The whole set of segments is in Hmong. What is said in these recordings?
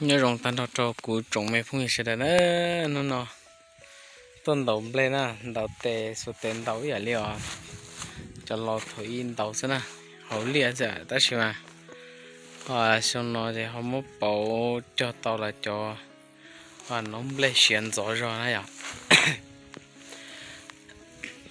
Nyob zoo tag nrho rau kuv tsoom me phooj ywg sawv daws na, hnub no tuaj ntaus nplej na, ntaus tes, xuas tes ntaus ib yam li os cov laus thaum ub ntaus xwb na, hauv liaj xwb tab sis mas xyoo no ces ho muab pauv cog tau lawv cov noob nplej siav ntxov zog na yom.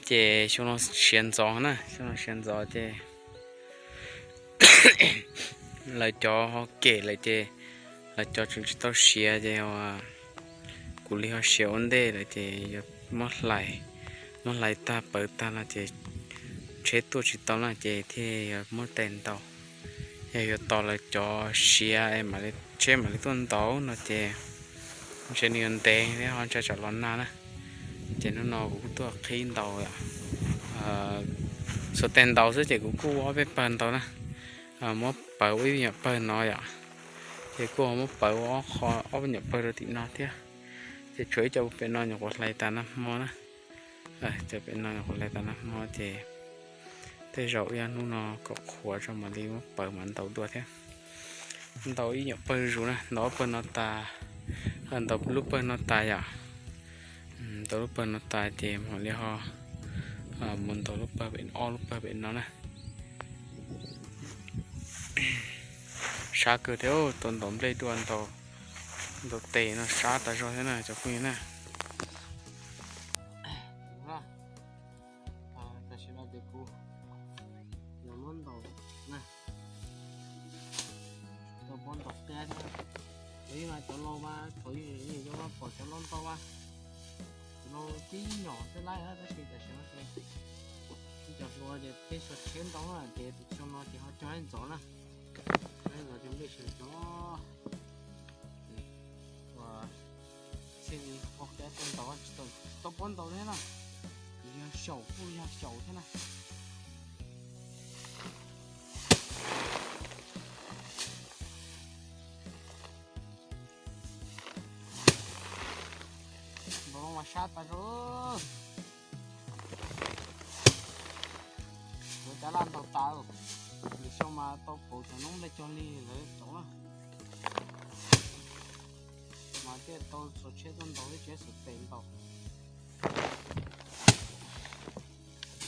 Ces xyoo no siav ntxov na, xyoo no siav ntxov ces lawv cov ho kem lawm ces lawv cov tseem tsis tau siav ces kuv li ho siav ua ntej lawm ces yog muab hlais, muab hlais tag pawv tag no ces tsheb tuaj tsis tau na ces thiaj yog muab tes ntaus. Yog yuav tos lawv cov siav es tsheb mam li tuaj ntaus no ces ntshe nws yuav ntev thiab ho ntshai tsam los nag na. Ces hnub no kuv kuj tuaj qhib ntaus, xuas tes ntaus xwb ces kuv kuj ua ob peb pawg ntaus na, muab pawv ua ib nyuam pawg no yom. Ces kuj muab pawv ua ob qho, ob nyuam pawg rau tim no thiab. Ces tshuav ib co pem no nyuam qhuav hlais tas nag hmo na. Cov pem no nyuam qhuav hlais tas nag hmo ces tej zaum ib hnub no kom qhuav tso mam li muab pawv mam ntaus dua thiab. Ntaus ib nyuam pawg zus na, ntaus ob pawg no tas, ntaus lub pawg no tas yom. Ntaus lub pawg no tas ces mam li ho mus ntaus lub pawg pem, ob lub pawg pem no na. Sab kawg thiab, tau ntaus nplej dua, ntaus tes no sab tas zog thiab na cov phooj ywg na. Tam sim no ces kuv yuav muab ntaus na, tau pob ntaus qia thiab. Cov laus mas thaum ub yus yuav pom cov laus ntaus mas, cov laus tib nyom xwb laij, tab sis tam sim no ces ib co hluas ces peb xuas tsheb ntaus na ces xyoo no ces ho cog ib ntxov na. Cog ib ntxov ces nplej siav ntxov. Ua, txij li qhov kev tau ntaus tsis tau, tsis tau pob ntaus thiab na. Yog xyaum kuj yog xyaum thiab na. Ntaus mas sab tas zog. Lawv cov laj ntaus tas, lwm xyoo mas tau pauv cov noob nplej cog li lawv cov na. Mas thiaj tau xuas tsheb tuaj ntaus, thiab tsheb xuas tes ntaus.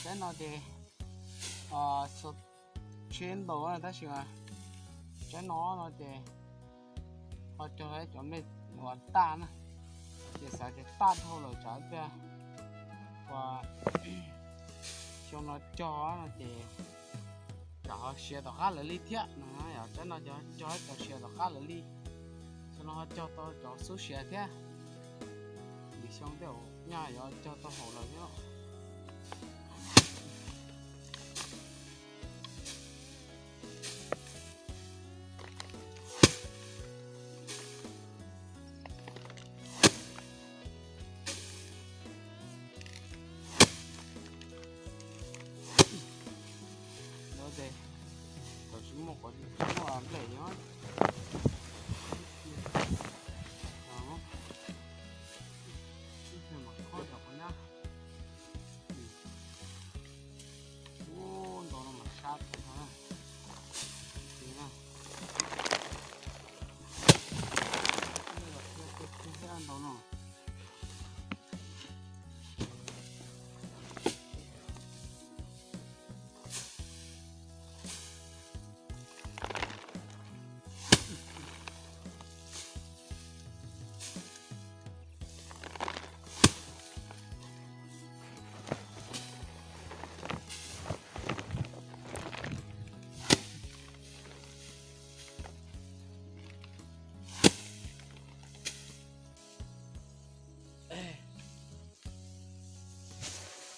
Tsaib no ces xuas tsheb ntaus tab sis mas tsaib no no ces ho cog cov nplej uas taj na, ces xav tias taj dhau lawm tsam ib pliag ua xyoo no cog no ces tsam ho siav tom qab lawv li thiab no. Yog tsaib no cog cov siav tom qab lawv li, xyoo no ho cog tau cov xub siav thiab. Lwm xyoo tej zaum nyaj yuav cog tau haum lawm thiab. Ntawd ces thaum tsis muaj qhov tsis muaj nplej os. Ib pliag mas khob cov qhov nyab. Ub, ntaus no mas sab tag no na. Ces na, thiab ntaus no.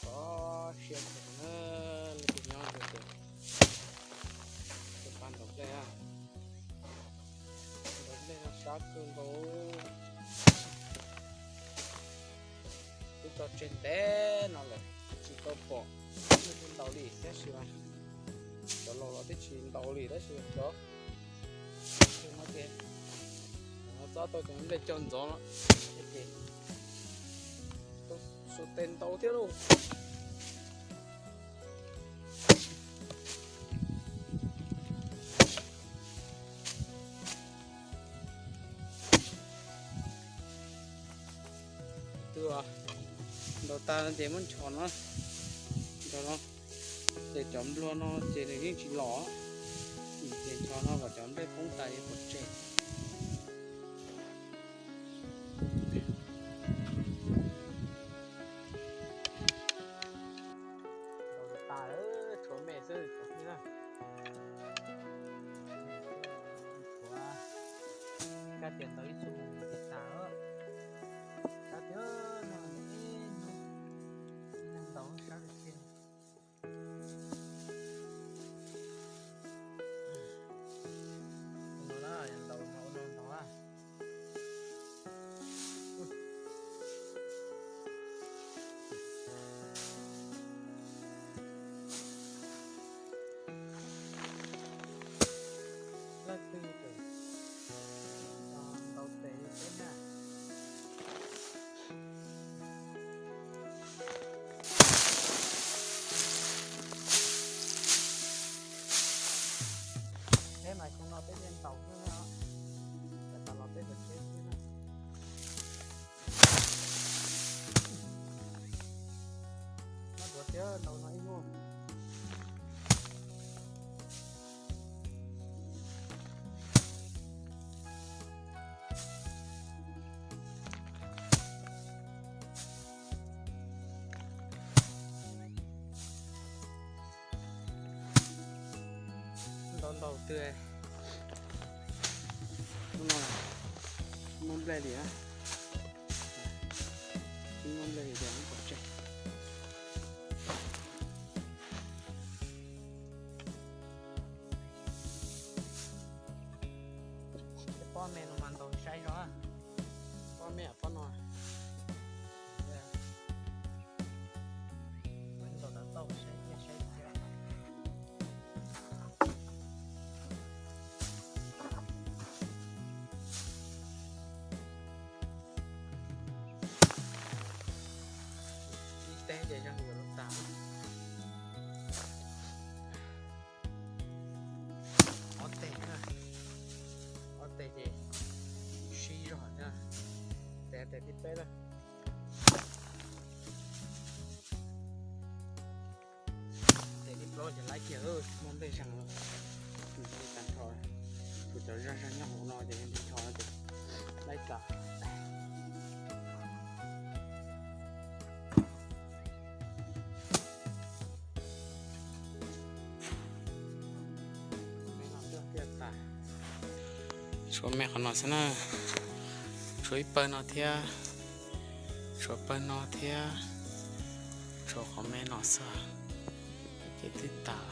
Koj siab kawg na, leej twg nyob ntawd ces tus pab ntaus nplej na. Ntaus nplej no sab kawg nkaus. Twb tso tseg ntev no lawm, tsis tau pom leej twg ntaus li tab sis mas cov laus los twb tsis ntaus li tab sis cov no ces txob tau cov nplej cog ntxov no ces tau xuas tes ntaus thiab lauj. Ntaus tas no ces muab nchos no, nchos no, ces cov nplua no ces nws yeej tsis los, ces nchos no kom cov nplej poob tas es pov tseg. Tas, tshuav me xwb, tshuav me xwb na. Tshuav, kab tias ntaus ib xu mus tsis tas, kab tias no ib hnub ib leeg ntaus sab li tiag. No na, ntaus mas ua no ntaus a. Leej twg tseem ntaus tes li peb na. Peb mas xyoo no peb yeej ntaus xwb na, yav tas los peb pov tseg xwb na. Nyob dua thiab, ntaus no ib hnub. Ntaus ntaus twg, hnub no muab nplej li, muab nplej li tias muab pov tseg. Pob me no mas ntaus sai zog, pob me pob no. Ntaus tau tau saib thiab saib thiab. Ib teg ces zoo yuav luag tas. Ob teg, ob teg ces sib zog thiab. Tes, tes thib peb lawm. Tes thib plaub ces laib kiag, muaj nplej zeeg lawm. Tag nrho kuv cov zaj zaj nyob hauv no ces nrhiav nrho no ces laib tas. Tshuav me qhov no xwb na, tshuav ib pawg no thiab, tshuav pawg no thiab, tshuav qhov me no xwb ces twb tas.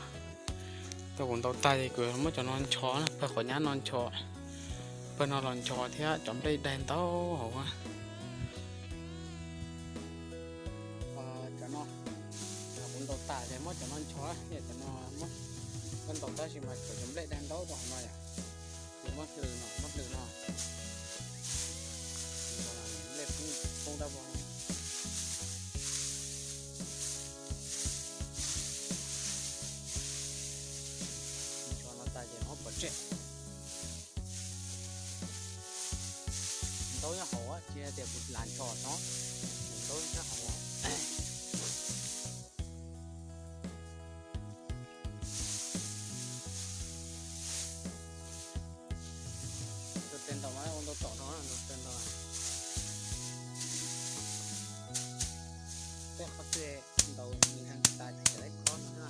Tau kuv ntaus tag ces kuv muab cov no nchos na, pawg qhov nyab no nchos, pawg no los nchos thiab cov nplej daig ntau hauv. Cov no, kuv ntaus tas ces muab cov no nchos, cov no muab ntaus tab sis mas tshuav cov nplej daig ntau rau hauv no yom. Ces muab hlws no, muab hlws no, nplej poob dab vog. Nchos no tas ces muab pov tseg. Ntaub nyob hauv tsis tias kuv lam nchos no, ntaub nyob hauv. Tus tes ntaus mas ua ntau tom no, tus tes ntaus. Tej qhov twg ntaus nws zeeg tas ces lawv khob no na.